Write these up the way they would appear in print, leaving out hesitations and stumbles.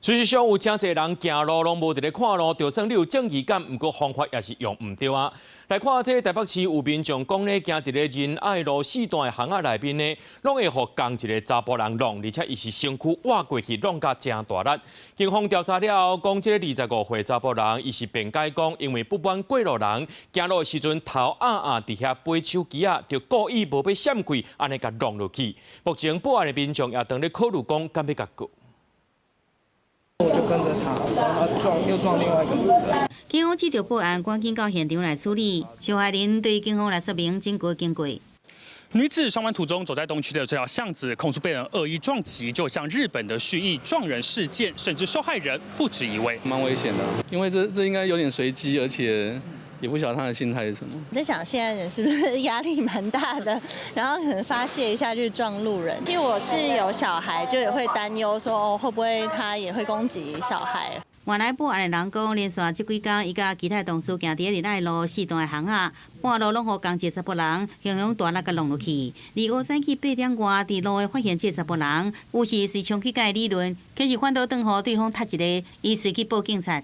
事實上有誠濟人行路攏無佇咧看路，就算你有正義感，毋過方法也是用毋對啊。來看這台北市有民眾講咧，行佇咧仁愛路四段的巷仔內面呢，攏會予仝一个查埔人挵，而且伊是身軀倚過去挵甲誠大力。警方調查了後，講這个25歲查埔人，伊是辯解講，因為不滿過路人行路的時陣頭壓壓佇遐掰手機仔，就故意無欲閃開，按呢共挵落去。目前報案的民眾也當咧考慮講，敢欲共告。我就跟着他，然後他撞又撞另外一個女生。警方接到報案，趕緊到現場來處理。受害人對警方來說明整個經過。女子上班途中走在東區的這條巷子，控訴被人惡意撞擊，就像日本的蓄意撞人事件，甚至受害人不止一位。蠻危險的，因為這應該有點隨機，而且也不曉得他的心態是什麼。我在想，現在人是不是壓力蠻大的，然後可能發洩一下就撞路人。因為我是有小孩，就也會擔憂說，哦，會不會他也會攻擊小孩。原來報案的人講，連續這幾工，伊佮其他同事行佇仁愛路四段的巷仔，半路攏予仝一个查埔人，雄雄大力共挵落去。而午早起8點外，佇路的發現這個查埔人，有時隨衝去共伊理論，可是反倒轉予對方踢一下，伊隨去報警察。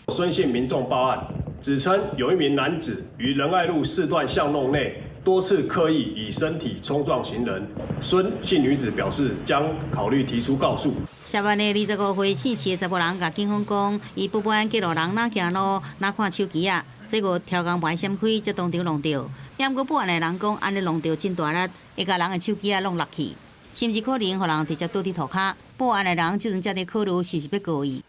孫姓民眾報案，指稱有一名男子於仁愛路四段巷弄內多次刻意以身體衝撞行人。孫姓女子表示將考慮提出告訴。涉案的25歲姓徐的查埔人，共警方講，伊不滿過路人若行路若看手機仔，所以刁工無愛閃開，才當場挵著。毋過報案的人講，按呢挵著真大力，會共人的手機仔挵落去，甚至可能予人直接倒佇塗跤。報案的人這陣才佇考慮是毋是欲告伊。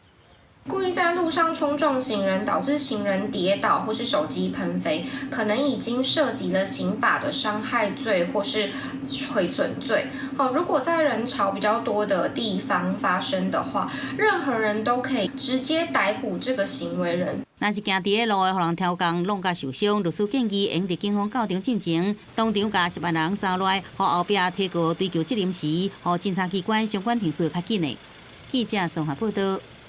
故意在路上衝撞行人，導致行人跌倒或是手機噴飛，可能已經涉及了刑法的傷害罪或是毀損罪。好，如果在人潮比較多的地方發生的話，任何人都可以直接逮捕這個行為人。若是行佇咧路的，予人刁工挵共受傷，律師建議會佇警方到場進前，當場共涉案人抓來，予後壁提告追究責任時，予偵查機關相關程序較緊的。記者綜合報道。